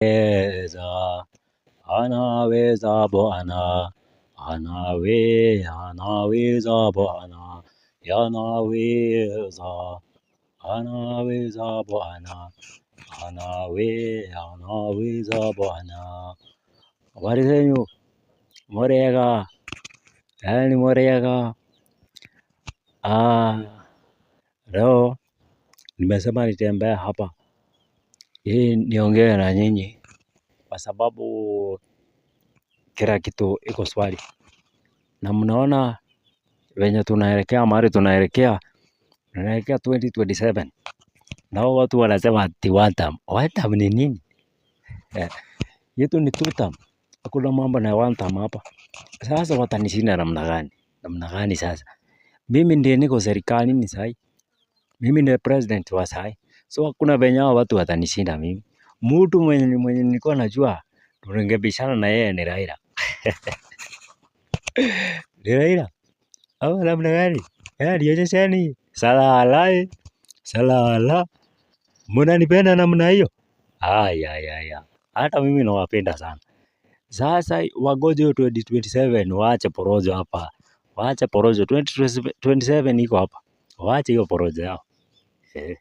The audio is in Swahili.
Anaweza, anaweza Bwana, anaweza Bwana, yanaweza, anaweza Bwana, anaweza Bwana. Habari zenyu? Murega? Yaani murega? Ah, leo nimesema nitembee hapa ili niongee na nyinyi kwa sababu kila kitu iko swali, na mnaona venye tunaelekea mahali tunaelekea, tunaelekea 2027 na hao watu wanasema ati one term. One term ni nini? Eh, yetu ni two term. Hakuna mambo na one term hapa. Sasa watanishinda namna gani? Namna gani sasa? Mimi ndiye niko serikalini sahi. Mimi ndiye president wa sahi. So hakuna venye hao watu watanishinda mimi. Mtu mwenye nilikuwa najua tungebishana na yeye ni Raila. Ni Raila. Au namna gani? Eh, nionyesheni. Salala, salala. Mnanipenda namna hiyo? Aya, aya. Hata mimi nawapenda sana. Sasa wagoje hiyo 2027 waache porojo hapa. Waache porojo 2027 iko hapa. Waache hiyo porojo yao. Eh.